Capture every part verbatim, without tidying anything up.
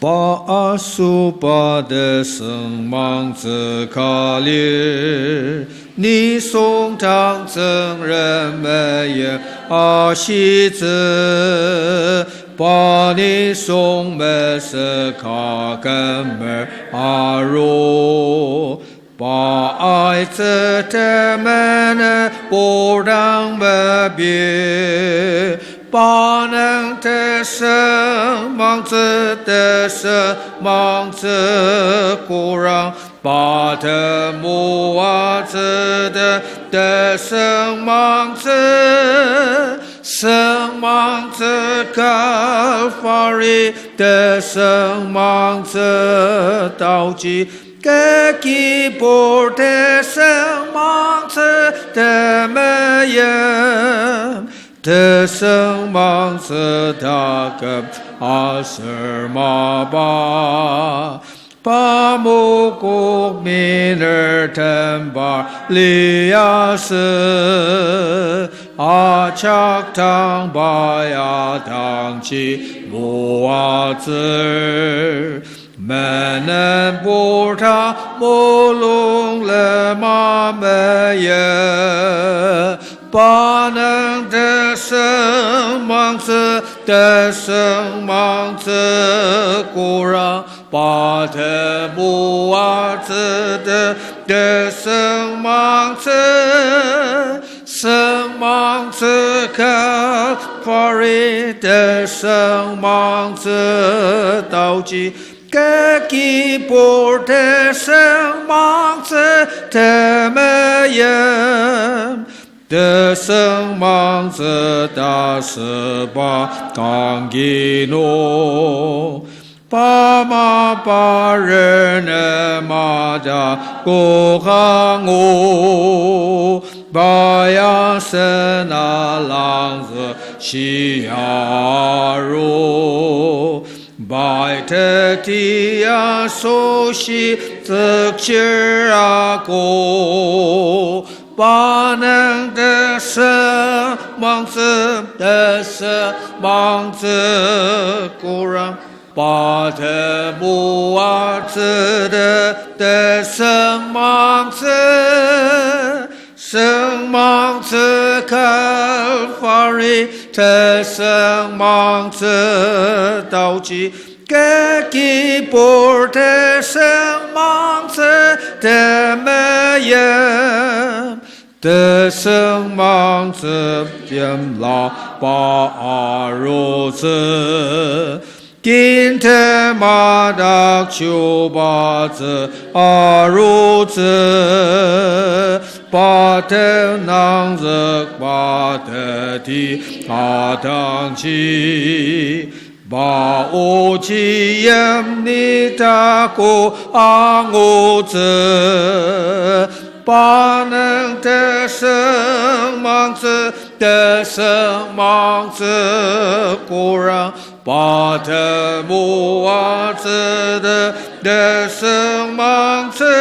Pa asoba tesüngmangtsü ka lir, nisung dang Tsüngrem meyip ashitsü, pa nisung mesüka kümer aru. Pa aitsü temenen purang mepi, pa nüng tesüngmangtsü, tesüngmangtsü kurang, pa temoatsü te-, tesüngmangtsü, süngmangtsü Calvary, tesüngmangtsü taoji, kü kibur tesüngmangtsü temeim, tesüngmangtsü taküm aser mapa. Pa mokok miner tembar liasü, ajak tang pa ya dangji moatsür. Menen purta mulung lema meyip, pa nüng tesüngmangtsü, tesüngmangtsü kurang, pa temoatsü te-, tesüngmangtsü, süngmangtsü Calvary, tesüngmangtsü taoji, kü kibur tesüngmangtsü temeim, tesüngmangtsü ta süba kangki nung. Pa mapa renema ta kokango, pa ya sena langzü shia aru. Pai teti asoshi tsükchir ako, pa nüng tesüngmangtsü, tesüngmangtsü kurang, pa temoatsü te-, tesüngmangtsü, süngmangtsü Calvary, tesüngmangtsü taoji, kü kibur tesüngmangtsü temeim, tesüngmangtsü yimla pa arutsü. Kin temadak chubatsü arutsü, pa tenangzükba teti atangji, pa oji yimli tako angutsü, pa nüng tesüngmangtsü, tesüngmangtsü kurang, pa temoatsü te-, tesüngmangtsü,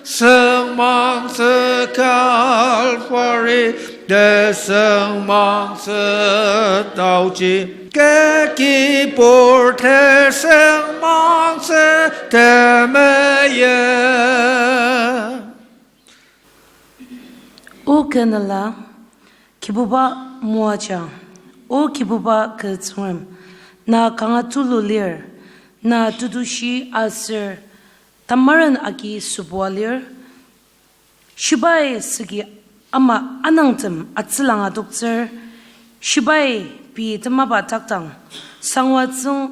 süngmangtsü Calvary, tesüngmangtsü taoji, kü kibur tesüngmangtsü temeim. O kü nüla, Kibuba moaja, O Kibuba kü Tsüngrem, na kanga tulu lir, na tetushi aser tamaren agi sübua lir, shibai süki ama anüngtem atsülang adoktsür, shibai pei temaba takdang sangwatsüng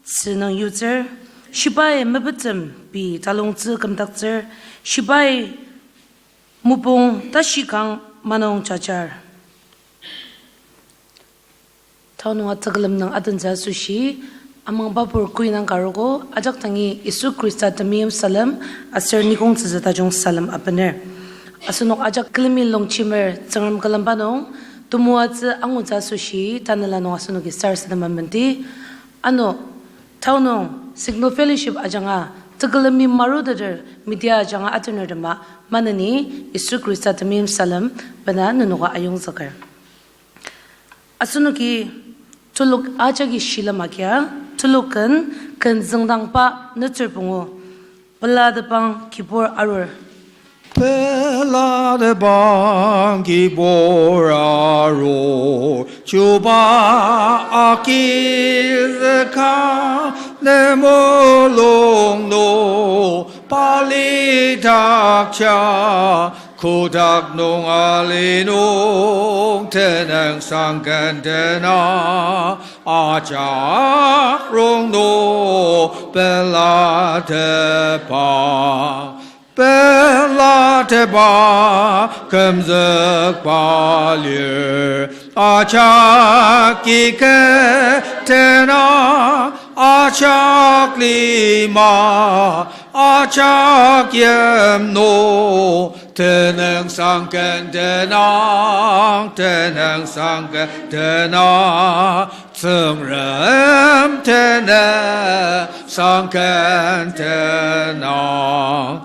tzü nung yutsür, shibai mepetem pei talongtsü kümdaktsür, shibai mopung tashi kang manung jajar. Tao nunga tekülem nung adentsü asoshi, amangbapur koi nang karogo, ajak dangi Yisu Khrista temeim salem, aser nikong tsütsü tajung salem abener. Asenok ajak külemi longjemer Tsüngrem külemba nung, temoatsü angutsü asoshi, tanela nung asenoki sarasadema menti. Ano, tao nung Signal Fellowship ajanga tekülemi maruteter media ajanga atenertema maneni Yisu Khrista temeim salem bena nenoka ayongzüker. Asenoki telok ajaki shilem agia, Tulu ken, ken züngdangba netsür pungu. Pelatepang kibur arur. Pelatepang kibur arur, chuba agizüka ne mulung nung palidakja, kotak nung ali nung tenüngsang ken tena, ajak rongnung pelatepa, pelatepa kümzükba lir, ajak ki ken tena, ajak lima, ajak yimnung, tenüngsang ken tena, tenüngsang ken tena, Tsüngrem tenüngsang ken tena.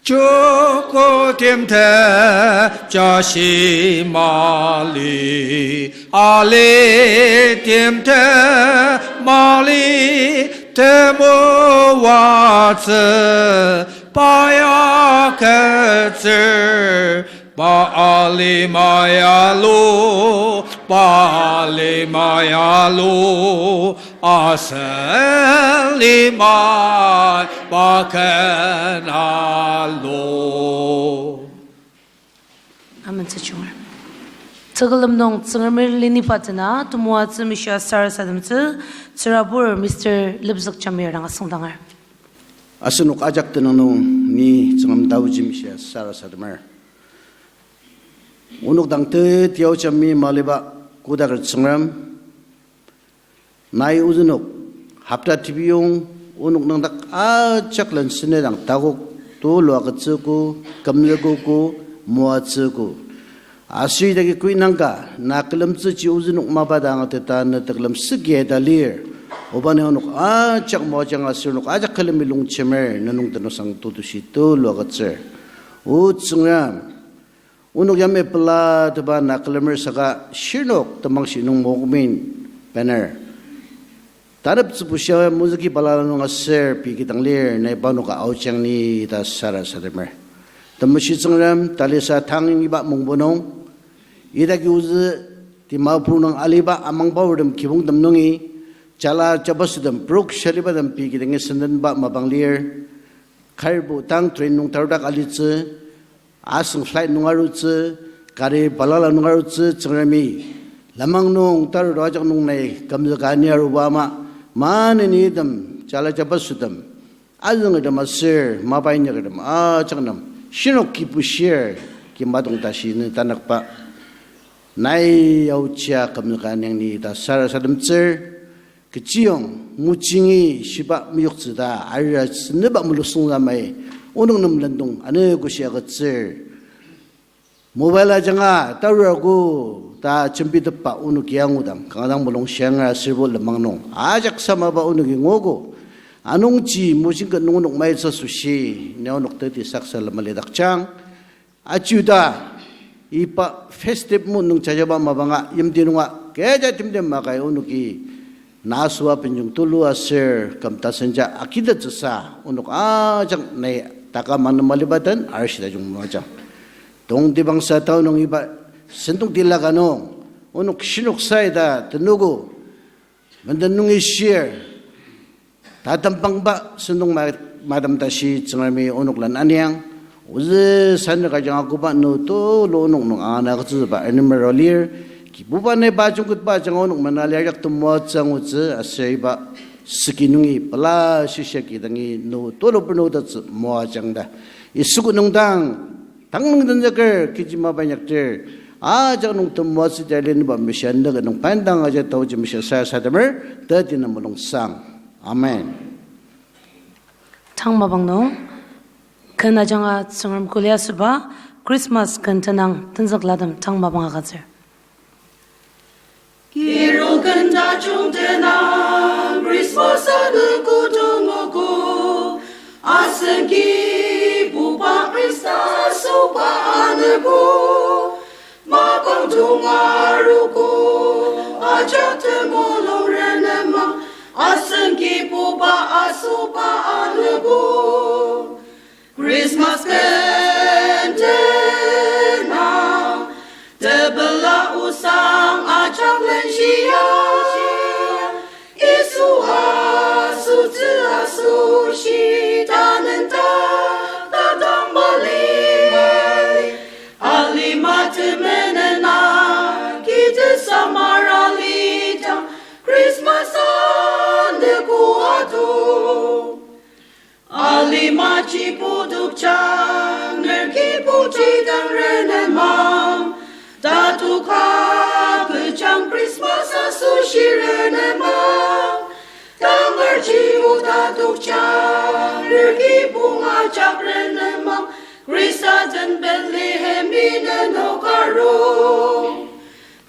Joko timtem jashi mali, ali timtem mali, temoatsü pa ya agütsür, pa alima ya lu, pa alima ya lu, asen limai pa ken alu. Amen, tsüchunger. Tekülem nung Tsüngremi leniba tena temoatsü mishia sarasademtsü, tsürabur Mister Lepzük Jamir dang asüngdanger. Asenok ajak tenüng nung ni Tsüngrem taoji mishia sarasademer. Onok dang teti aojami maliba kodaker Tsüngrem, nai ozünok hopta tebiyong onok nüngdak ajak len sene dang takok tulu agütsüogo, kümzükogo, moatsüogo. Aser idaki koinangka na külemtsüji ozünok mapa dang ateta ne tekülem süki ta lir. Oba nai onok ajak moajang aser onok ajak külemi longjemer, ne nung tenüngsang tetushi tulu agütsür. O Tsüngrem, onok yamai pelatepa na külemer saka shirnok temangshi nung mokomin bener taneptsü bushia mozüki balala nung aser pei kidang lir, nai pa onok aojang ni ta sarasademer. Temeshi Tsüngrem, talisa tang iba mungbo nung idaki ozü Dimapur nung aliba amangba aortem kibongtem nungi jala jabasotem prok shalibatem pei kidangi sendenba mapang lir. Karibo tang train nung tarudak alitsü, asüng flight nung arutsü, kari balala nung arutsü, Tsüngremi lenmang nung tarudak ajak nung nai kümzüka ni aruba ama, maneni item jala jabasotem, azüngertem aser mapa inyakertem ajak nem shirnok kibushir, kimadong tashi ne tanakba nai aochia kümzüka nung ni ta sarasademtsür. Kechiyong mojingi shiba meyoktsü ta arira sendenba mulusung lamai onok nem lendong anogo shia agütsür. Mobile ajanga tarurago ta jembitepba onoki angudang, kanga dang mulung shiangra aserbo lenmang nung ajak samaba onoki nguogo. Anungji mojing ket nung onok maitsü asoshi, ne onok teti saksa lemali dakjang. Ajuda, iba festive mood nung jajaba mapanga yimti nunga kecha timtem makai onoki na asüba benjong tulu aser küm tasenja agitettsüsa onok ajak nai taka manema liba den arishi tajung moajang. Tongtibangsa tao nung iba sentong tila ka nung onok shirnok sai ta tenogo menden nungi shir tatembangba sentong ma-, matem tashi Tsüngremi onok len aniang. Ozü sanür kajang akoba nü tulu onok nung angana agütsüba enemero lir. Kibuba nai pa jungketba ajanga onok mena lir, ajak temoatsü angutsü aser iba süki nungi pela shishia kidangi nü tulu pernodatsü moajang ta. Yisu nung dang tang nung tenzüker kechi mapa inyakdir ajak nung temoatsü tia leniba mishia nüket nung pandang aja taoji mishia sarasademer, teti nem mulungsang. Amen. Tang mapang nung, ken ajanga Tsüngrem kulia süba, Christmas ken tenang tenzüklatem tang mapang agütsür. Kiru ken tajung tenang Christmas anogo tongogo, asen Kibuba Khrista asoba anogo, mapang tonga arogo, ajak temulung renema, asen asoba anogo. Christmas kentena, tepela osang ajak lenshia, Yisu asotsü asoshi tanenta tatang mali. Alima temenena kiti samara lidang Christmas anogo ado. Alima ji putukjang, ner kibu ji dang renemang. Tatuka kechang Christmas asoshi renemang. Tangar ji o tatuka jang, ner kibong ajak renemang. Khrista den Bethlehemi nenok aru.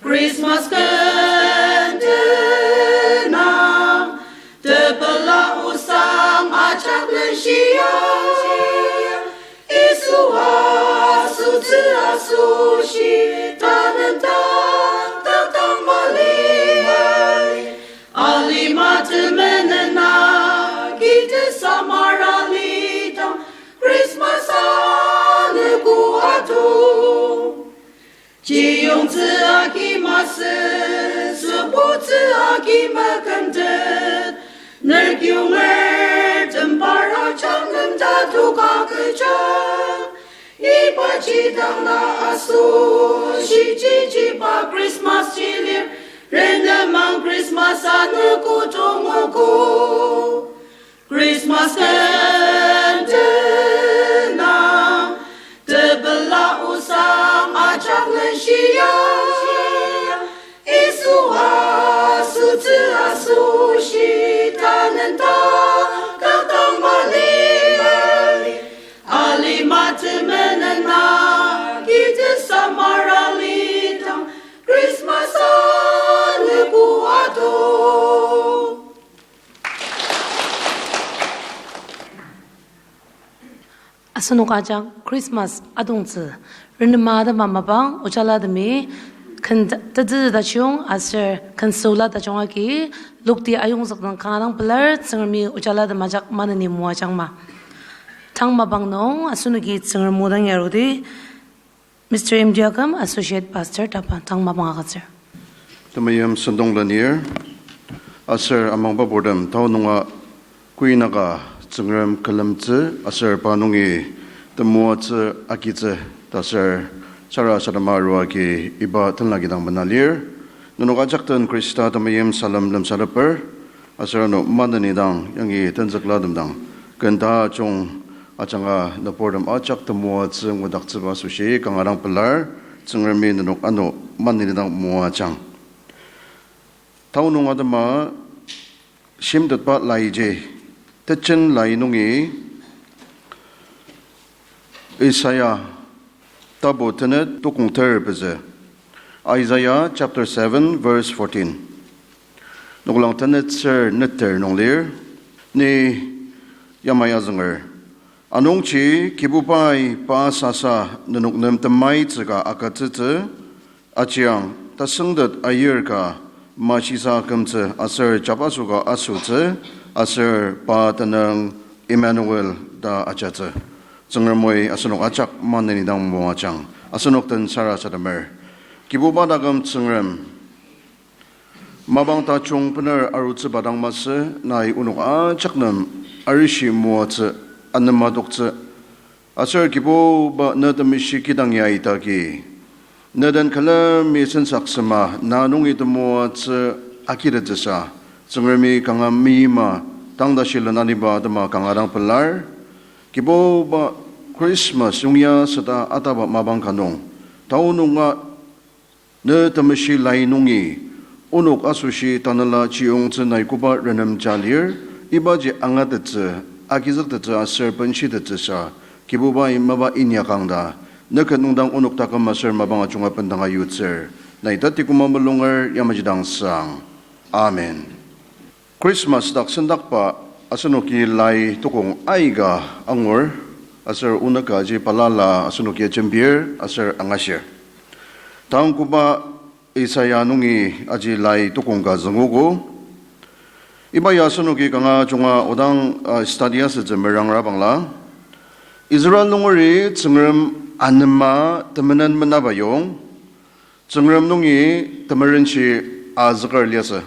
Christmas kentena, tepela osang ajak lenshia, Yisu asotsü asoshi tanenta tatang mali. Alima temenena kiti samara lidang Christmas anogo ado. Chiyongtsü agi masü, sübutsü agi mekentet, ner kiyonger tembar ajak nem tatuka kechang. Iba ji dang na asoshi chichiba Christmas ji lir, renemang Christmas anogo tongogo. Christmas kentena, tepela osang ajak lenshia, Yisu asotsü asoshi tanenta tatang mali. Alima temenena kiti samara lidang Christmas anogo ado. Asenok ajak Christmas adongtsü renema atema mapang ojalatemi ken-, tetsü tajung aser ken süla tajung agi lokti ayongzük nung kanga dang pelar. Tsüngremi ojalatem ajak maneni moajangma. Tang mapang nung asenoki Tsüngrem o dang yarudi, Mister M D Akam, Associate Pastor, tapa tang mapang agütsür. Temeim sentong lenir, aser amangba purtem tao nunga kuinaka Tsüngrem külemtsü aser pa nungi temoatsü agitsü ta aser sarasadema arua agi iba tenla kidang bena lir. Nenok ajak den Khrista temeim salem lemsateper, aser ano maneni dang yangi tenzüklatem dang ken tajung ajanga nüburtem ajak temoatsü ngudaktsüba asoshi kanga dang pelar. Tsüngremi nenok ano maneni dang moajang. Tao nung atema shimtetba laiji, tejen lai nungi Isaiah tapu tenet tukong ter pezü. Isaiah chapter seven verse fourteen. Noklang tenet ser neter nung lir, ni yamai azünger. Anungji Kibubai pa sasa nenok nem temaitsü ka agütsütsü, ajiang tasüngtet ayir ka mashisa kümtsü aser jabaso ka asotsü, aser pa tenüng Emmanuel ta ajatsü. Tsüngremi asenok ajak maneni dang moajang, asenok den sarasademer. Kibuba taküm Tsüngrem, mapang tajung bener arutsüba dang masü, nai onok ajak nem arishi moatsü, anema toktsü. Aser Kibuba ne temeshi kidang ya idagi, ne den külemi sensaksema na nungi temoatsü agitettsüsa, Tsüngremi kanga meima tang tashi lenaniba atema kanga dang pelar. Kibuba Christmas yongya süta ataba mapang ka nung, tao nunga ne temeshi lai nungi onok asoshi tanela chiyongtsü nai koba renemja lir, ibaji angatettsü, agizüktettsü aser benshitettsüsa, Kibubai mapa inyakang ta, ne ket nungdang onok taküm aser mapang ajunga bendanga yutsür, nai tati koma mulunger yamaji dang sang. Amen. Christmas dak sendakba asenoki lai tukong aika angur, aser onük aji balala asenoki jembir aser angashir. Tang koba Isaiah nungi aji lai tukong ka züngogo. Iba ya asenoki kanga junga odang, uh, study asütsü merangra bangla, Israel nungeri Tsüngrem anema temenen menaba yong, Tsüngrem nungi temerenshi azüker liasü.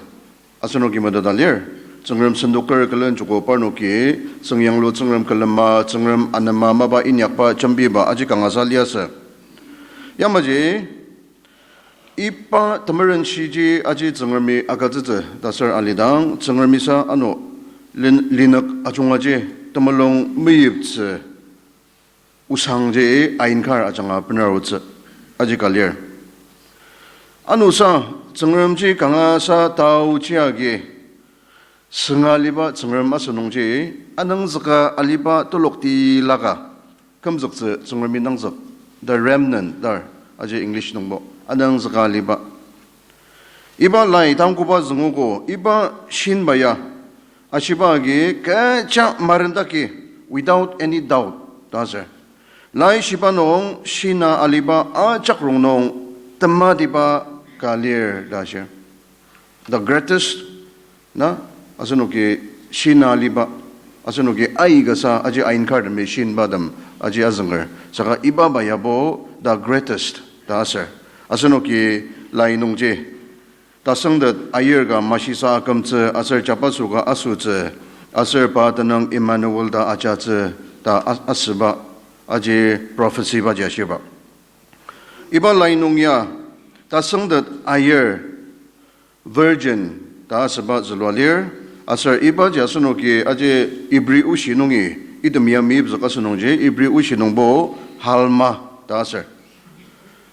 Asenoki meteta lir. Tsüngrem sendoker külen joko parnoki, Tsüngyanglu Tsüngrem külema, Tsüngrem anema mapa inyakba jembiba aji kangasa liasü. Yamaji, iba temerenshiji aji Tsüngremi agütsütsü ta aser alidang, Tsüngremisa ano lin-, linük ajungaji temulung meyiptsü osangji ainkar ajanga benarutsü aji ka lir. Anosa, Tsüngremji kangasa taoji agi, sünga aliba Tsüngrem asünungji, anangzüka aliba telok tilaka kümzüktsü Tsüngremi nangzük, the remnant dar, aji English nungbo, anangzüka aliba. Iba lai tangkoba züngogo, iba shinba ya, ashiba agi kecha marendaki, without any doubt ta aser, laishiba nung shina aliba ajak rongnung tematiba ka lir ta ashi. The greatest, na, asenoki shina aliba, asenoki aikasa aji ainkartemi shinbatem aji azünger. Saka ibaba yabo the greatest ta aser, asenoki lai nungji tasüngtet ayir ka mashisa akümtsü aser jabaso ka asütsü, aser pa tenüng Emmanuel ta ajatsü ta a-, asüba aji prophecy baji ashiba. Iba lai nung ya tasüngtet ayir virgin ta asüba zülua lir, aser ibaji asenoki aji Ibri oshi nungi, item ya meyipzük asünungji, Ibri oshi nungbo Halma ta aser.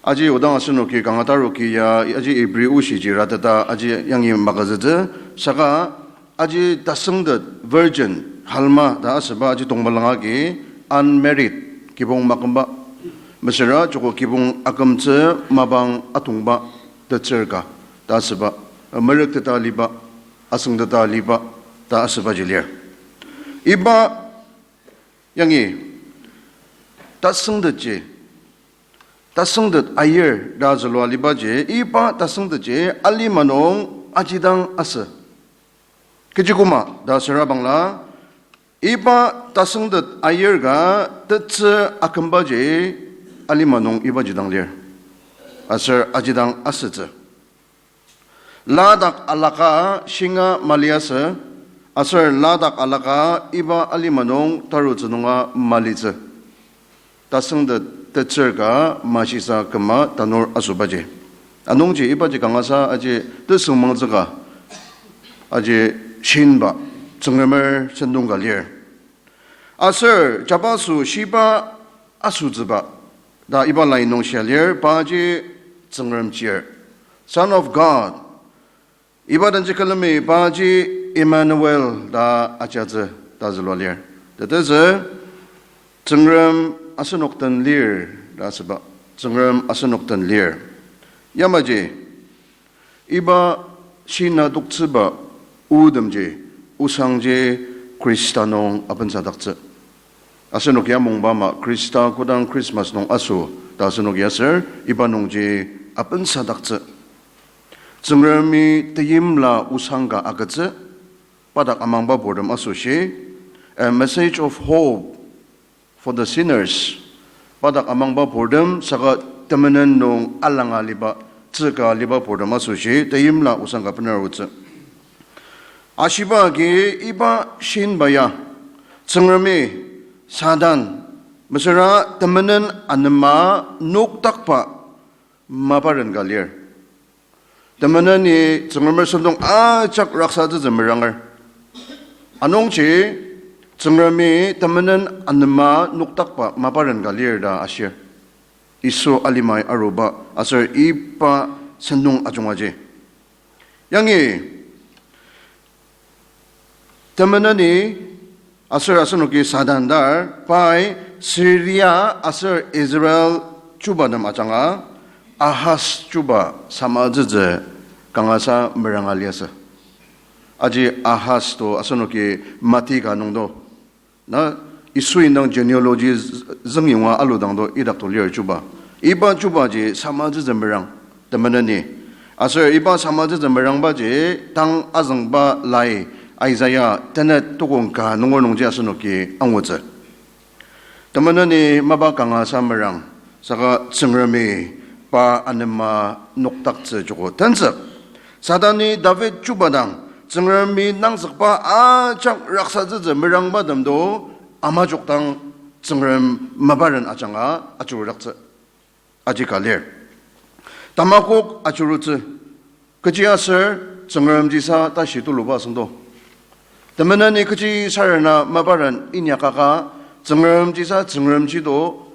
Aji odang asenoki kanga taruki ya, aji Ibri oshiji rateta aji yangi magütsütsü, saka aji tasüngtet virgin Halma ta asüba aji tongpalanga agi unmarried, kibong makümba. Mesüra joko kibong akümtsü mapang atongba tetsür ka ta asüba, merükteta aliba, asüngteta aliba ta asübaji lir. Iba yangi tasüngtetji, tasüngtet ayir ta zülua alibaji, iba tasüngtetji alima nung ajidang asü. Kechi koma ta asüra bangla, iba tasüngtet ayir ka tetsü akümbaji alima nung ibaji dang lir. Aser ajidang asütsü. Ladak alaka shinga maliasü, aser ladak alaka iba alima nung tarutsü nunga malitsü. Tasüngtet tetsür ka mashisa küma tanur asübaji. Anungji ibaji kangasa aji tesüngmangtsü ka aji shinba Tsüngremer sentong ka lir. Aser jabaso shiba asütsüba ta iba lai nung shia lir, paji Tsüngrem Chir, Son of God. Iba denji külemi paji Emmanuel ta ajatsü ta zülua lir. Tetezü Tsüngrem asenok den lir ta asüba. Tsüngrem asenok den lir. Yamaji iba shina toktsüba otemji osangji Khrista nung apensadaktsü. Asenok ya mungba ama Khrista kodang Christmas nung aso ta asenok ya aser iba nungji apensadaktsü. Tsüngremi teimla osang ka agütsü, pa dak amangba purtem asoshi, a message of hope for the sinners. Pa dak amangba purtem saka temenen nung alanga aliba, tsüka aliba purtem asoshi, teimla osang ka benarutsü. Ashiba agi iba shinba ya, Tsüngremi Satan, mesüra temenen anema noktakba maparen ka lir. Temeneni Tsüngremer sentong ajak raksatsütsü meranger. Anungji Tsüngremi temenen anema noktakba maparen ka lir ta ashir. Yisu alimai aruba aser iba sentong ajungaji. Yangi temeneni aser asenoki Satan dar, pai Syria aser Israel chuba nem ajanga, Ahaz chuba samatsütsü kangasa meranga liasü. Aji Ahaz to asenoki Mati ka nungdo. Na Yisu indang genealogy z-, züngyonga aludang do idak to lir chuba. Iba chubaji samatsütsü merang temeneni. Aser iba samatsütsü merangbaji tang azüngba lai Isaiah tenet tukong ka nunger nungji asenoki angutsü. Temeneni mapa kangasa merang, saka Tsüngremi pa anema nokdaktsü joko tenzük. Satani David chuba dang, Tsüngremi nangzükba ajak raksatsütsü merangba temdo, ama jokdang Tsüngrem maparen ajanga ajurudaktsü. Aji ka lir. Tamakok ajurutsü. Kechiaser Tsüngremjisa tashi tuluba asüngdo. Temeneni kechi sarena maparen inyakaka, Tsüngremjisa Tsüngremji do,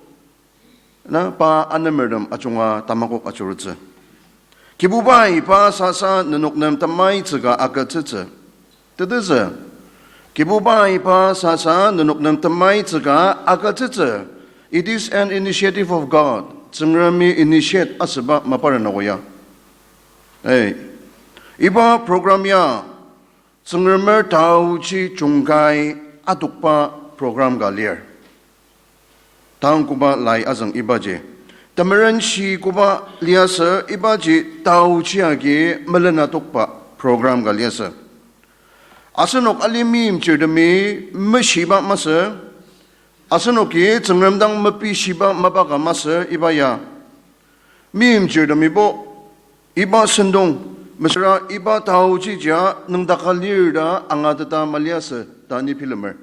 na pa anemertem ajunga tamakok ajurutsü. Kibubai pa sasa nenok nem temaitsüka agütsütsü. Tetezü. Kibubai pa sasa nenok nem temaitsüka agütsütsü. It is an initiative of God. Tsüngremi initiate asüba maparen ago ya. Ei. Iba program ya Tsüngremer taochi jungkai adokba program ka lir. Tang koba lai azüng ibaji. Temerenshi koba liasü ibaji taochi agi melena tokba program ka liasü. Asenok alima meimchirtemi meshiba masü, asenoki Tsüngrem dang mepishiba mapa ka masü iba ya. Meimchirtemibo, iba sentong, mesüra iba taochijia nüngdaka lir ta angateta maliasü ta ni bilemer.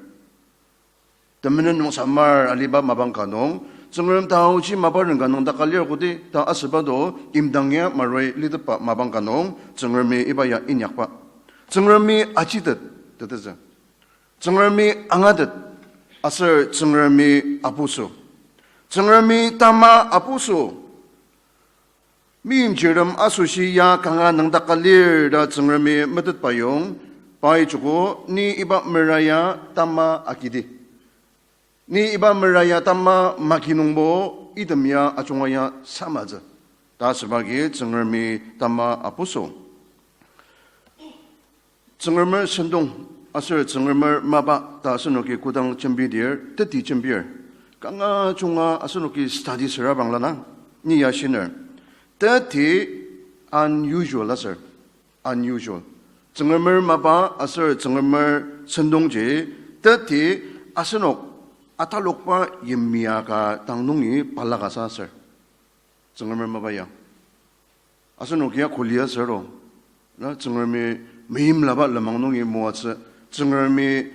Temenen nung samar aliba mapang ka nung, Tsüngrem taochi maparen ka nüngdaka lir kodi ta asüba do, imdang ya marui litepba mapang ka nung, Tsüngremi iba ya inyakba. Tsüngremi ajitet, tetezü. Tsüngremi angatet, aser Tsüngremi apusü. Tsüngremi tama apusü. Meimchirtem asoshi ya kanga nüngdaka lir ta Tsüngremi metetba yong, pai joko ni iba mera ya tama akidi. Ni iba mera ya tama maki nungbo item ya ajunga ya samatsü. Ta asübagi Tsüngremi tama apusü. Tsüngremer sentong aser Tsüngremer mapa ta asenoki kodang jembidir, teti jembir. Kanga junga asenoki study süra bangla na, ni ya shiner. Teti unusual aser, unusual. Tsüngremer mapa aser Tsüngremer sentongji, teti asenok atalokba yimya ka dang nungi balaka sa aser. Tsüngremer mapa ya. Asenok ya kuli asüro. Na Tsüngremi meimlaba lenmang nungi moatsü. Tsüngremi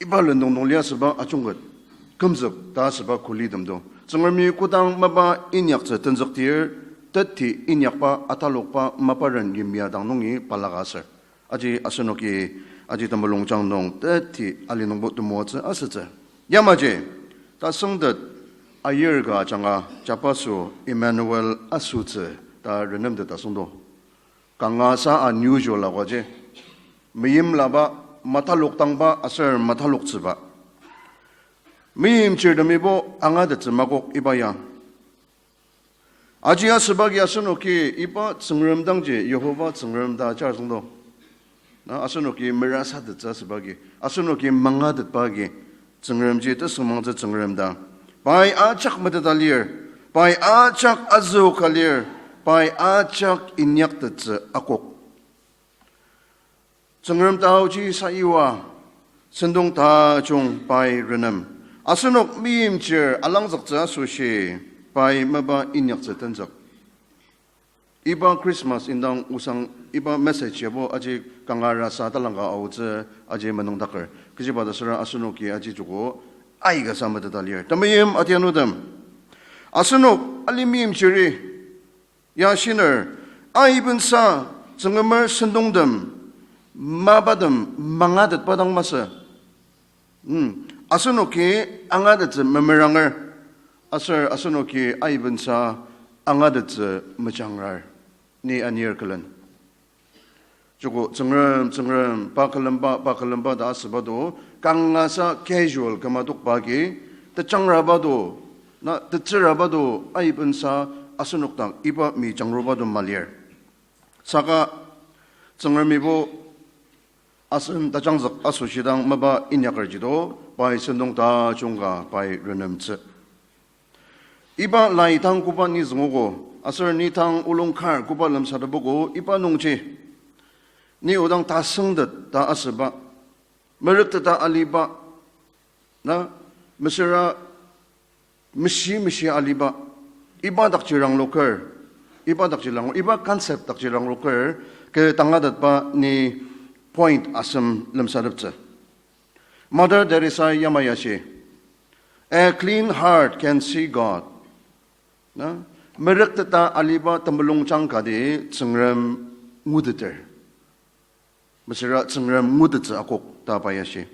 iba lendong nung liasüba ajungket. Kümzük ta asüba kulitemdo. Tsüngremi kodang mapa inyaktsü tenzüktir, teti inyakba atalokba maparen yimya dang nungi balaka aser. Aji asenoki, aji temulungjang nung teti ali nungbo temoatsü asütsü. Yamaji, tasüngtet ayir ka ajanga jabaso Emmanuel asütsü ta renemtet asüngdo. Kangasa unusual akoji. Meimlaba, matalokdangba aser mataloktsüba. Meimchirtemibo angatettsü makok iba ya. Aji asübagi asenoki iba Tsüngrem dangji Yihova Tsüngrem ta ajar süngdo. Na asenoki merasatettsü asübagi, asenoki mangatetba agi, Tsüngremji tesüngmangtsü Tsüngrem ta. Pai ajak meteta lir, pai ajak azüoka lir, pai ajak inyaktettsü akok. Tsüngrem taoji sayua, sentong tajung pai renem. Asenok meimchir alangzüktsü asoshi, pai mapa inyaktsü tenzük. Iba Christmas indang osang iba message yabo aji kanga rasa talangka aotsü aji menüngdaker. Kechiba ta süra asenoki aji joko aika sa meteta lir. Temeim atianutem. Asenok alima meimchiri ya shiner, aibensa Tsüngremer sentongtem, mapatem mangatetba dang masü. Hmm, asenoki angatettsü memeranger, aser asenoki aibensa angatettsü mejangrar, ni anir külen. Joko Tsüngrem, Tsüngrem, pa külemba, pa külemba ta asüba do, kangasa casual küma tokba agi, tejangraba do, na tetsüraba do, aibensa asenok dang iba mi jangruba do malir. Saka Tsüngremibo asen tajangzük asoshi dang mapa inyakerji do, pai sentong tajung ka pai renemtsü. Iba lai tang koba ni züngogo, aser ni tang olung kar koba lemsatepogo, iba nungji ni odang tasüngtet ta asüba, merükteta aliba, na, mesüra meshi meshi aliba, iba dakji rangloker, iba dakji rang, iba concept dakji rangloker, kü tangatetba ni point asem lemsateptsü. Mother Teresa yamai ashi, A clean heart can see God. Na, merükteta aliba temulungjang kati Tsüngrem nguteter. Mesüra Tsüngrem ngutettsü akok ta pa ya shi.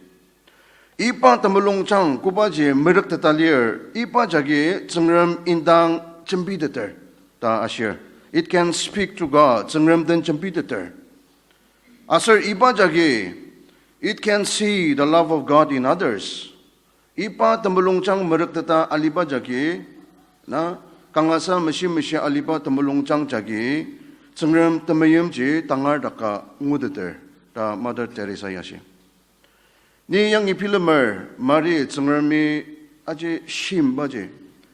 Iba temulungjang kobaji merükteta lir, iba jagi Tsüngrem indang jembiteter ta ashir. It can speak to God, Tsüngrem den jembiteter. Aser iba jagi, it can see the love of God in others. Iba temulungjang merükteta aliba jagi, na, kangasa meshi meshi aliba temulungjang jagi, Tsüngrem temeimji tangar daka nguteter ta Mother Teresa ya shi. Ni yangi bilemer Mari Tsüngremi aji shimbaji,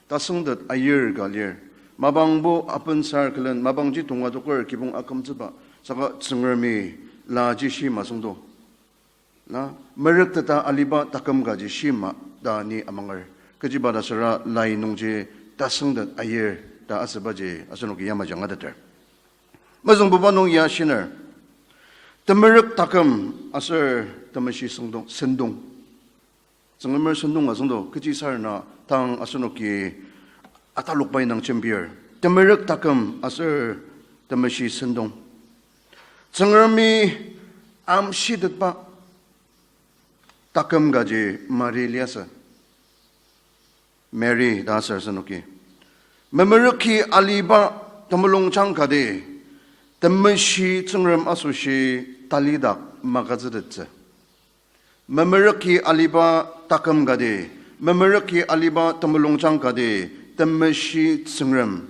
tasüngtet ayir ka lir. Mapangbo apensar külen, mapangji tongadoker kibong akümtsüba, saka Tsüngremi laji shim asüngdo. Na, merükteta aliba taküm kaji shima ta ni amanger. Kechiba ta süra lai nungji tasüngtet ayir ta asübaji asenoki yamaji angateter. Mezüngbuba nung ya shiner. Temerük taküm aser temeshi sengdong, sendong. Tsüngremer sentong asüngdo, kechi sarena tang asenoki atalokba indang jembir. Temerük taküm aser temeshi sentong. Tsüngremi amshitetba taküm kaji Mari liasü. Mari ta asür asenoki. Memerüki aliba temulungjang kati, temeshi Tsüngrem asoshi talidak magütsütettsü. Memerüki aliba taküm kati, memerüki aliba temulungjang kati, temeshi Tsüngrem,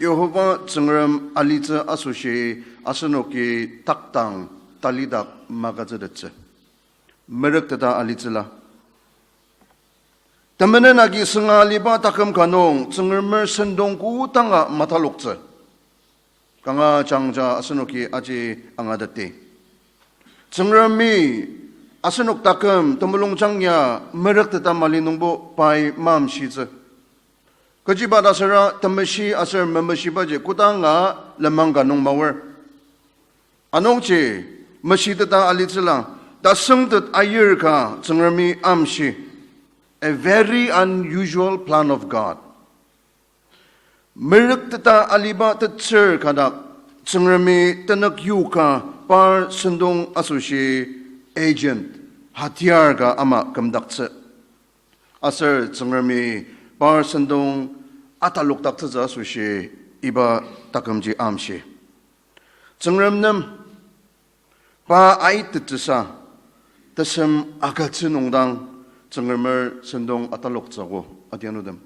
Yihova Tsüngrem alitsü asoshi asenoki takdang talidak magütsütettsü. Merükteta alitsüla. Temenen agi sünga aliba taküm ka nung Tsüngremer sentong kodanga mataloktsü. Kanga jangja asenoki aji angateti. Tsüngremi asenok taküm temulungjang ya merükteta mali nungbo pai mamshitsü. Kechiba ta süra temeshi aser memeshibaji kodanga lenmang ka nung maor. Anungji meshiteta alitsüla, tasüngtet ayir ka Tsüngremi amshi. A very unusual plan of God. Merükteta aliba tetsür ka dak Tsüngremi tenük yoka par sentong asoshi agent, hatiar ka ama kümdaktsü. Aser Tsüngremi par sentong atalokdaktsütsü asoshi iba takümji amshi. Tsüngrem nem pa aitettsüsa tesem agütsü nungdang Tsüngremer sentong ataloktsüogo adianutem.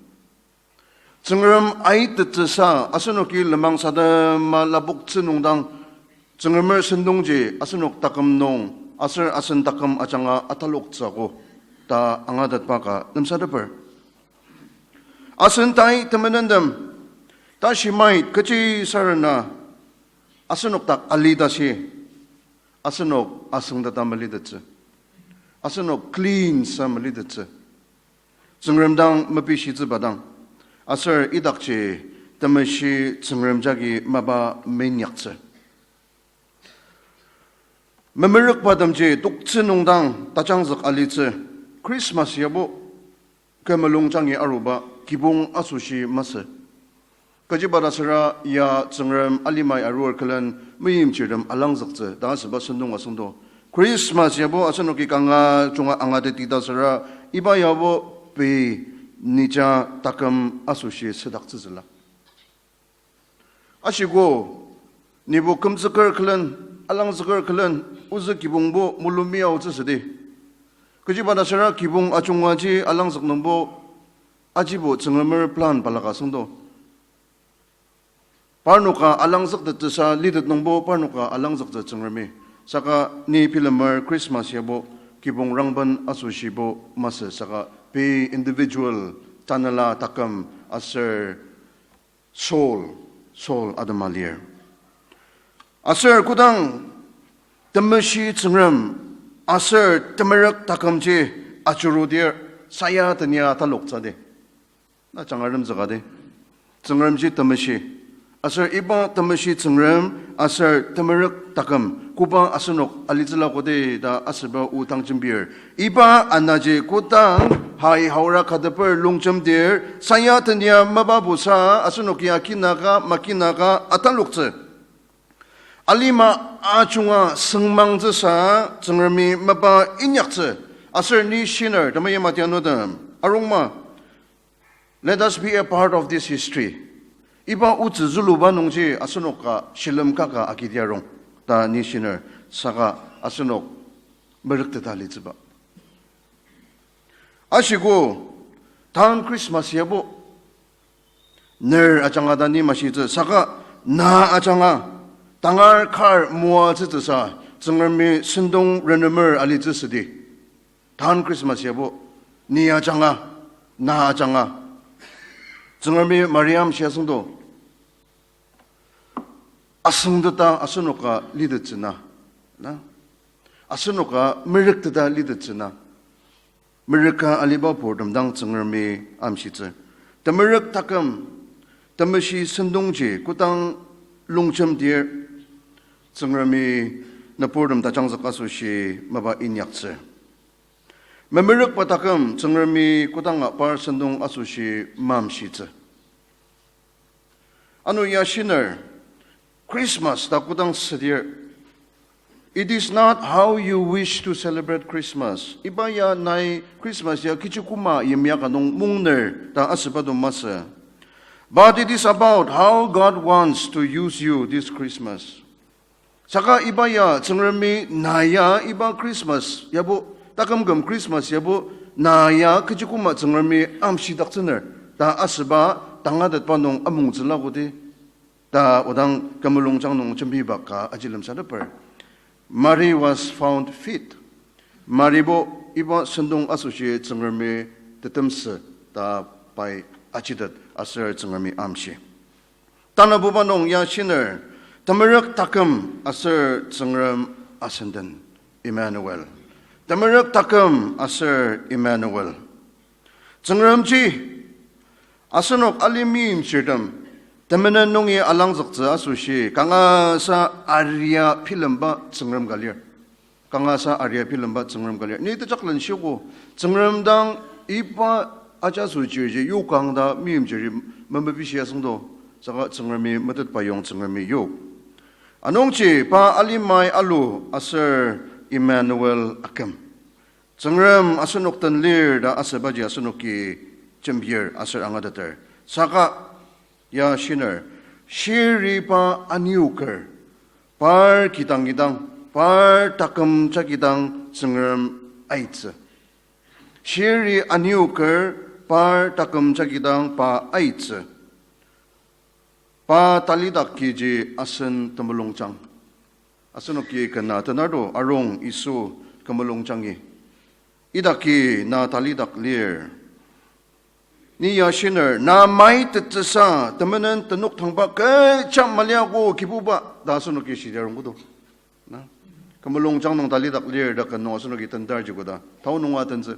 Tsüngrem aitettsüsa asenoki lenmang sadema lapoktsü nungdang Tsüngremer sentongji asenok taküm nung aser asen taküm ajanga ataloktsüogo ta angatetba ka lemsateper. Asen tai temenentem, tashi mait kechi sarena asenok dak ali tashi, asenok asüngdata malitettsü. Asenok clean sa malitettsü. Tsüngrem dang mepishitsüba dang. Aser idakji temeshi Tsüngrem jagi mapa meinyaktsü. Memerükbatemji toktsü nungdang tajangzük alitsü. Christmas yabo kü mulungjangi aruba kibong asoshi masü. Kechiba ta süra ya Tsüngrem alimai arur külen meimchirtem alangzüktsü ta asüba sentong asüngdo. Christmas yabo asenoki kanga junga angateti ta süra iba yabo pei nija taküm asoshi südaktsütsüla. Ashiko, nibo kümzüker külen, alangzüker külen, ozü kibongbo mulumi aotsü südi. Kechiba ta süra kibong ajungaji alangzük nungbo, ajibo Tsüngremer plan balaka süngdo. Parnoka alangzüktettsüsa litet nungbo parnoka alangzüktsü Tsüngremi. Saka ni bilemer Christmas yabo kibong rangben asoshibo masü saka pei individual tanela taküm aser soul, soul atema lir. Aser kodang temeshi Tsüngrem aser temerük takümji ajurudir, saya tenia taloktsü di. Na jangar lemzüka di. Tsüngremji temeshi. Aser iba temeshi Tsüngrem aser temerük taküm koba asenok alitsüla kodi ta asüba o dang jembir. Iba anaji kodang hai haora kateper longjemdir, saya tenia mapabusa asenoki akinaka makinaka ataloktsü. Alima ajunga süngmangtsüsa Tsüngremi mapa inyaktsü. Aser ni shiner, temeim atianutem, arungma. Let us be a part of this history. Iba otsü züluba nungji asenok ka shilem kaka agidi arung ta ni shiner, saka asenok merükteta litsüba. Ashiko, tan Christmas yabo ner ajanga ta ni mashitsü, saka na ajanga tangar kar moatsütsüsa Tsüngremi sentong renemer alitsü südi. Tan Christmas yabo, ni ajanga, na ajanga, Tsüngremi Mariam shiasüngdo asüngteta asenoka litettsüna, na? Asenoka merükteta litettsüna. Merüka aliba purtem dang Tsüngremi amshitsü. Temerük taküm, temeshi sentongji kodang longjemdir, Tsüngremi nüburtem tajangzük asoshi mapa inyaktsü. Memerükba taküm Tsüngremi kodanga par sentong asoshi mamshitsü. Ano ya shiner, Christmas ta kodang südir, it is not how you wish to celebrate Christmas. Iba ya nai Christmas ya kechi koma yimya ka nung mungner ta asüba do masü. But it is about how God wants to use you this Christmas. Saka iba ya Tsüngremi na ya iba Christmas yabo, takümküm Christmas yabo, na ya kechi koma Tsüngremi amshidaktsüner ta asüba tangatetba nung amongtsüla kodi ta odang Kü Mulungjang nung jembiba ka aji lemsateper. Mary was found fit. Maribo iba sentong asoshi Tsüngremi tetemsü ta pai ajitet aser Tsüngremi amshi. Tanabuba nung ya shiner, temerük taküm aser Tsüngrem asenden, Emmanuel. Temerük taküm aser Emmanuel. Tsüngremji asenok alima meimchirtem temenen nungi alangzüktsü asoshi kangasa aria bilemba Tsüngrem ka lir. Kangasa aria bilemba Tsüngrem ka lir. Ni tejaklen shiogo, Tsüngrem dang iba ajaso chirji yokang ta meimchiri memepishi asüngdo, saka Tsüngremi metetba yong Tsüngremi yok. Anungji pa alimai alu aser Emmanuel aküm. Tsüngrem asenok den lir ta asübaji asenoki jembir aser angateter. Saka ya shiner, shiri pa anioker, par kidang kidang, par taküm ja kidang Tsüngrem aitsü. Shiri anioker, par taküm ja kidang pa aitsü. Pa talidak kiji asen temulungjang. Asenoki kena tenardo arung Yisu Kü Mulungjangi, idaki na talidak lir. Ni ya shiner, na maitettsüsa temenen tenok tangba kecha maliago Kibuba ta asenoki shidi arung kodo. Na, Kü Mulungjang nung talidak lir ta ken nung asenoki tendarji koda tao nunga tentsü.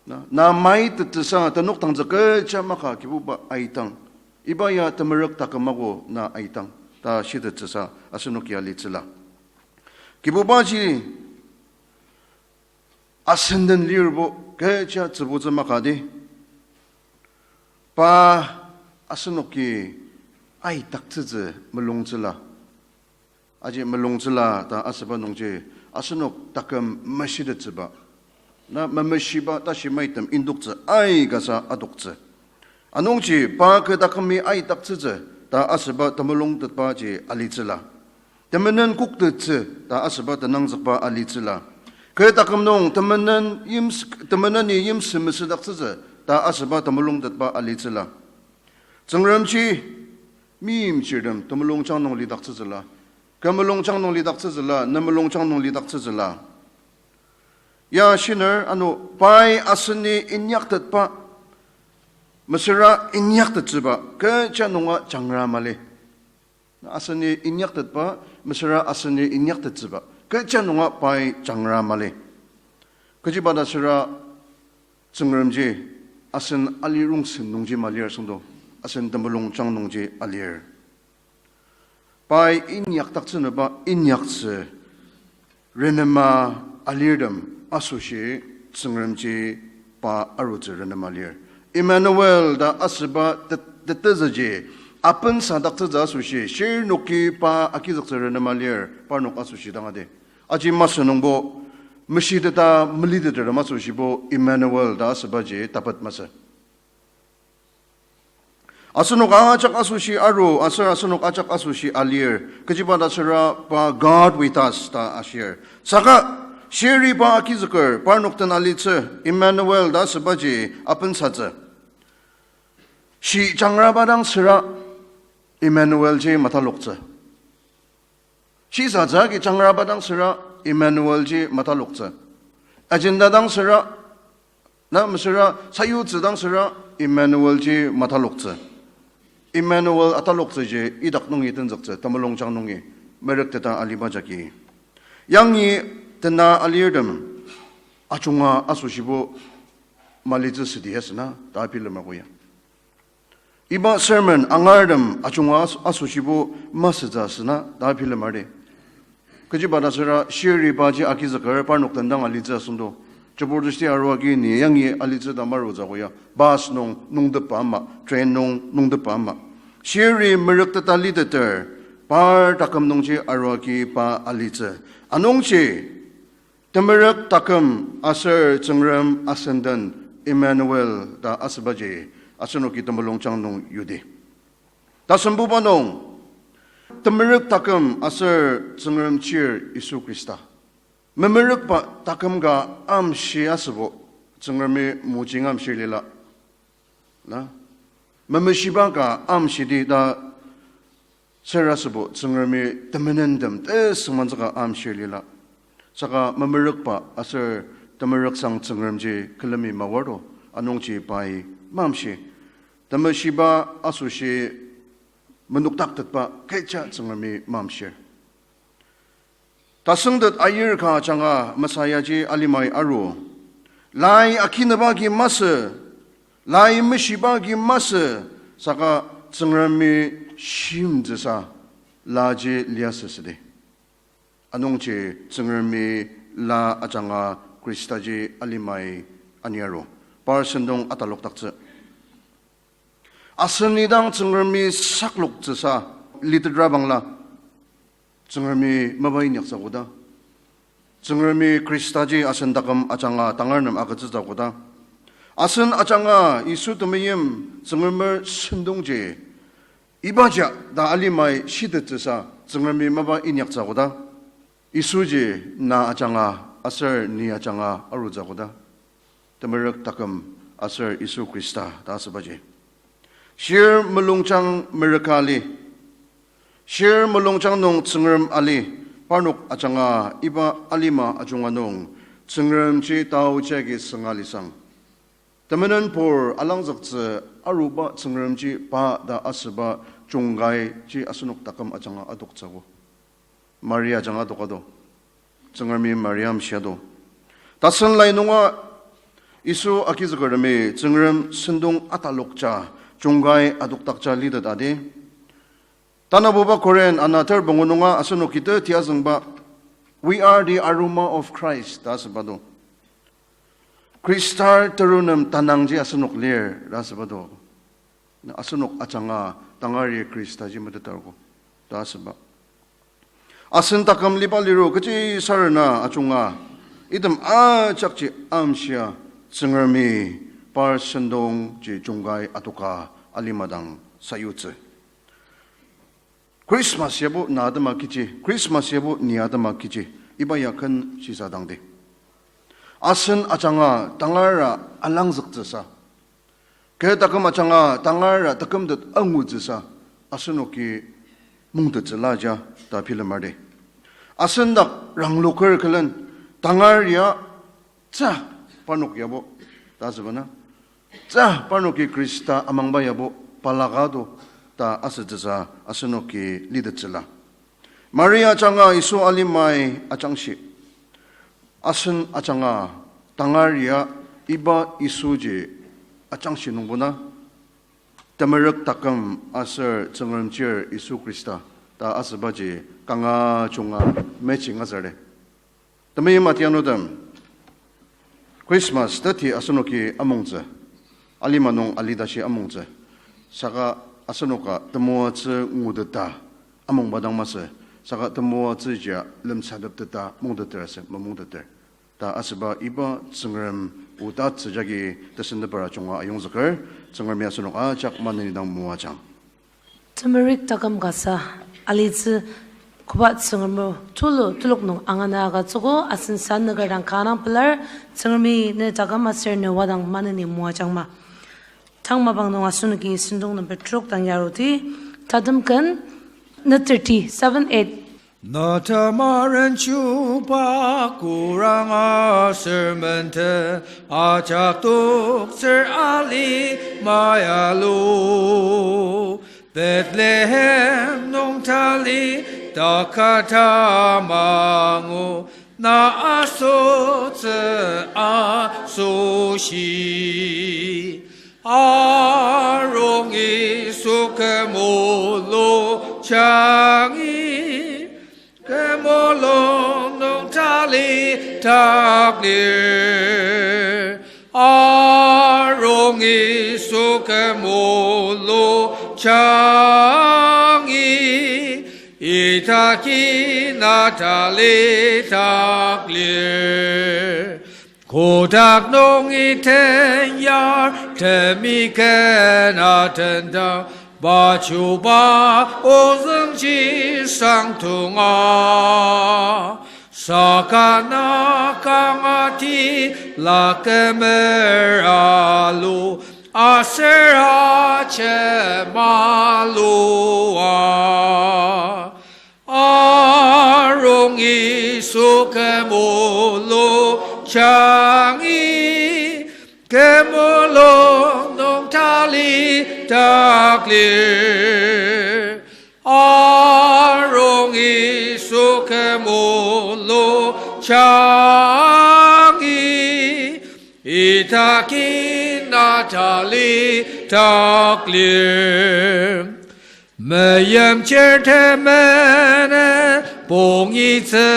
Na, na maitettsüsa tenok tangtsü kecha maka Kibuba aitang. Iba ya temerük taküm ako na aitang ta shitettsüsa asenoki alitsüla. Kibubaji asenden lirbo kecha tsübutsü makadi, pa asenoki aidaktsütsü mulungtsüla. Aji mulungtsüla ta asüba nungji asenok taküm meshitettsüba, na memeshiba tashi maitem indoktsü aikasa adoktsü. Anungji pa kü takümi aidaktsütsü ta asüba temulungtetbaji alitsüla. Temenen koktettsü ta asüba tenangzükba alitsüla. Kü taküm nung temenen yims-, temeneni yimsü mesüdaktsütsü ta asüba temulungtetba alitsüla. Tsüngremji meimchirtem temulungjang nung lidaktsütsüla. Kü mulungjang nung lidaktsütsüla, ne mulungjang nung lidaktsütsüla. Ya shiner ano pai aseni inyaktetba, mesüra inyaktettsüba kecha nunga jangra mali. Aseni inyaktetba, mesüra aseni inyaktettsüba Kecha nunga pai jangra mali. Kechiba ta süra Tsüngremji asen ali rongsen nungji malir süngdo, asen temulung jang nungji alir. Pai inyakdaktsünüba inyaktsü renema alirtem asoshi Tsüngremji pa arutsü renema lir. Emmanuel ta asüba tet-, tetezüji apensadaktsütsü asoshi shirnoki pa agizüktsü renema lir, parnok asoshi dang ade. Aji masü nungbo, meshiteta meliteter masü shibo Emmanuel ta asübaji tapet masü. Asenok ajak asoshi aru, aser asenok ajak asoshi alir, kechiba ta süra pa God with us ta ashir. Saka, shiri pa agizüker, parnok den alitsü, Emmanuel ta asübaji apensatsü. Shi jangraba dang süra, Emmanuelji mataloktsü. Shisatsü agi jangraba dang süra Emmanuelji mataloktsü. Agenda dang süra, na mesüra sayutsü dang süra Emmanuelji mataloktsü. Emmanuel ataloktsüji idak nungi tenzüktsü, temulung jang nungi, merükteta aliba jagi. Yangi tena alirtem ajunga asoshibo malitsü südi asüna ta bilemar koya. Iba sermon angartem ajunga as-, asoshibo masütsü asüna ta bilemar di. Kechiba ta süra shiri paji agizüker parnok den dang alitsü asüngdo. Jabardasti arua agi ni yangi alitsü ta marutsü koya. Bus nung nungtepa ama, train nung nungtepa ama. Shiri merükteta liteter, par taküm nungji arua agi pa alitsü. Anungji, temerük taküm aser Tsüngrem asenden Emmanuel ta asübaji asenoki temulung jang nung yudi. Tasembuba nung, temerük taküm aser Tsüngrem chir Yisu Khrista. Memerükba taküm ka amshi asübo, Tsüngremi mojing amshir lila. Na? Memeshiba ka amshidi ta ser asübo Tsüngremi temenentem tesüngmantsüka amshir lila. Saka memerükba aser temerüksang Tsüngremji külemi mawardo, anungji pai mamshi. Temeshiba asoshi menokdaktetba kecha Tsüngremi mamshir. Tasüngtet ayir ka ajanga Messiahji alimai aru. Lai akinüba agi masü, lai meshiba agi masü, saka Tsüngremi shimtsüsa laji liasü südi. Anungji Tsüngremi la ajanga Khristaji alimai aniaru. Par sentong atalokdaktsü. Asen idang Tsüngremi sakloktsüsa litetra bangla, Tsüngremi mapa inyaktsü koda. Tsüngremi Khristaji asen taküm ajanga tangar nem agütsütsü koda. Asen ajanga Yisu temeim Tsüngremer sentongji ibaji ta alimai shitettsüsa Tsüngremi mapa inyaktsü koda. Yisuji na ajanga aser ni ajanga arutsü koda. Temerük taküm aser Yisu Khrista ta asübaji. Shir mulungjang merüka ali. Shir mulungjang nung Tsüngrem ali. Parnok ajanga iba alima ajunga nung Tsüngremji taoji agi sünga lisang. Temenenpur alangzüktsü aruba Tsüngremji pa ta asüba jungkaiji asenok taküm ajanga adoktsüogo. Maria ajanga adokado. Tsüngremi Maria amshiado. Tasen lai nunga Yisu agizükertemi Tsüngrem sentong atalokja, jungkai adokdakja litet adi. Tanabuba Korin ana ter pungu nunga asenok kite tiazüngba, We are the aroma of Christ ta asüba do. Khristar terunem tanangji asenok lir ta asüba do. Na asenok ajanga tangari Khristaji metetargo ta asüba. Asen taküm liba liru kechi sarena ajunga, item ajakji amshia Tsüngremi par sentongji jungkai adoka alima dang sayutsü. Christmas yabo na atema kechi, Christmas yabo ni atema kechi, iba ya ken shisadangdi. Asen ajanga tangara alangzüktsüsa, kü taküm ajanga tangara takümtet angutsüsa, asenoki mungtettsüla ja ta bilemardi. Asen dak rangloker külen tangar ya tsü parnok yabo ta asübana. Tsü parnoki Khrista amangba yabo balaka do ta asütsüsa asenoki litettsüla. Mari ajanga Yisu alimai ajangshi. Asen ajanga tangar ya iba Yisuji ajangshi nungbo na. Temerük taküm aser Tsüngrem chir Yisu Khrista ta asübaji kanga junga mechi ngazarde. Temeim atianutem, Christmas teti asenoki amongtsü, alima nung alidashi amongtsü, saka asenoka temoatsü nguteta amongba dang masü, saka temoatsüjia lemsatepteta mongteter asü mamongteter. Ta asüba iba Tsüngrem o tatsü jagi tesendepera junga ayongzüker, Tsüngremi asenok ajak maneni dang moajang. Temerük taküm kasa alitsü koba Tsüngrem o tulu telok nung angana agütsüogo, asen sa nüker dang kanga pelar, Tsüngremi ne taküm aser ne wadang maneni moajangma. Tang mapang nung asenoki sentong number trok dang yaruti, tatem ken, ne thirty, seven, eight. Na tamaren chuba kurang aser menden ajak toktsür alimai alu. Bethlehem nung tali taka tamangu na asotsü asoshi. Arung Yisu kümulung jangi, kümulung nung tali taklir. Arung Yisu kümulung jangi, idaki na tali taklir. Kotak nungi tenyar temi kena tendang, pa chuba ozüngji sangtonga. Saka na kanga tila kümer alu, aser ajemalua. Arung Yisu kümulung jangi, kümulung nung tali taklir. Arung Yisu kümulung jangi, idaki na tali taklir. Meimchir temenen pongitsü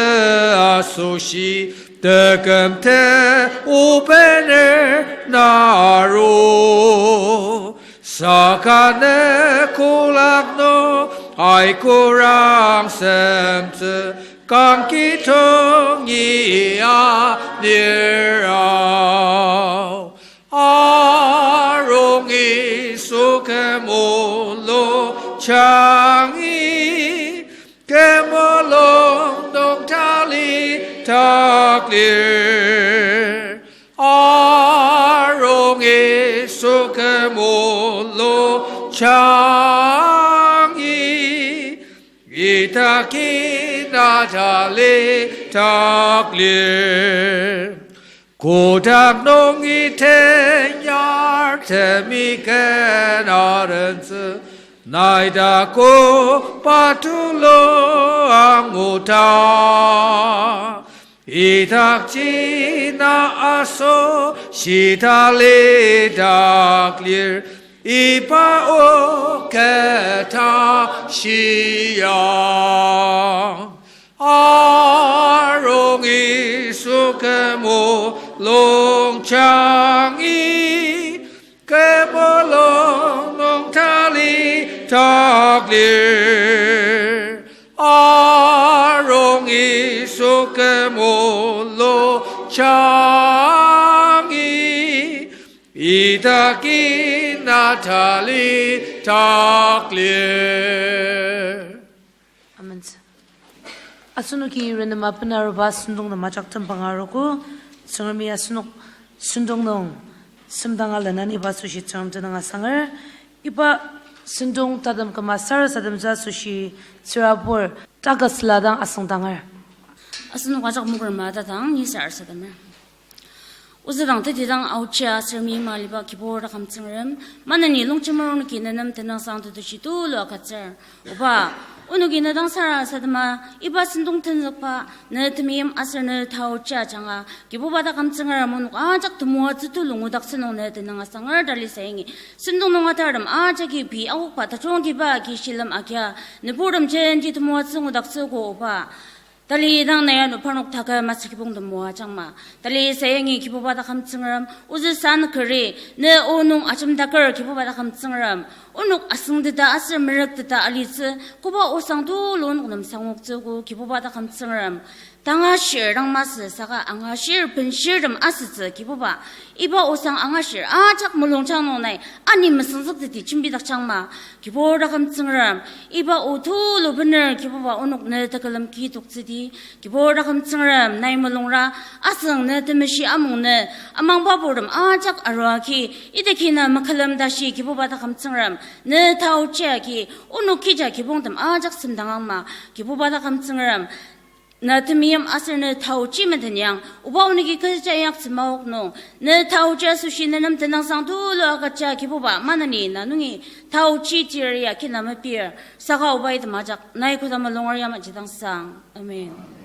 asoshi, teküm te obener na aru. Saka ne kolak nung aikurang semtsü, kangki tongi anir ao. Arung Yisu kümulung jangi, kümulung nung tali taklir. Arung Yisu kümulung jangi, idaki na tali taklir. Kotak nungi tenyar temi kena rentsü, nai takoba tulu anguta. Idakji na asoshi tali taklir, iba o keta shia. Arung Yisu kümulung jangi, kümulung nung tali taklir. Arung Yisu kümulung jangi, idaki na tali taklir. Amen. Asenoki renema benaruba sentong nem ajak tembang arogo, Tsüngremi asenok sentong nung semdanga lenani iba asoshi Tsüngrem tenüng asanger. Iba sentong tatem küma sarasademtsü asoshi tsürabur Takasla dang asüngdanger. Asenok ajak mokrema tatang ni sarasademer. Ozüdang tetidang aochia aser meima aliba Kibur taküm Tsüngrem, maneni longjemer onoki ne nem tenüngsang tetushi tulu agütsür. Oba, onoki ne dang sarasadema, iba sentong tenzükba, ne temeim aser ne taochi ajanga, Kibuba taküm Tsüngrem onok ajak temoatsü tulu ngudaktsü nung ne tenüng asanger tali sayangi. Sentong nung atartem ajaki pei akokba tajungtiba agi shilem agia, nüburtem jenti temoatsü ngudaktsüogo oba. Tali dang nai ano parnok taküm aser kibongtem moajangma. Tali sayangi Kibuba taküm Tsüngrem, ozü san keri, ne o nung ajemdaker Kibuba taküm Tsüngrem, onok asüngteta aser merükteta alitsü, koba osang tulu onok nem sangoktsüogo Kibuba taküm Tsüngrem. Tangashir dang masü saka angashir benshirtem asütsü Kibuba. Iba osang angashir ajak mulungjang nung nai ani mesüngzükteti jembidakjangma. Kibur taküm Tsüngrem, iba o tulu bener Kibuba onok ne tekülem kitoktsüdi. Kibur taküm Tsüngrem, nai mulungra, asüng ne temeshi amung ne, amangba purtem ajak arua agi, idaki na makülem tashi Kibuba taküm Tsüngrem, ne taochi agi, onok kija kibongtem ajak semdangangma, Kibuba taküm Tsüngrem, na temeim aser ne taochi metenyang, oba onoki kecha inyaktsü maok nung, ne taochi asoshi ne nem tenüngsang tulu agüja Kibuba maneni na nungi taochi tir ya kina mepir, saka oba item ajak nai koda mulunger yamaji dangsang. Amen.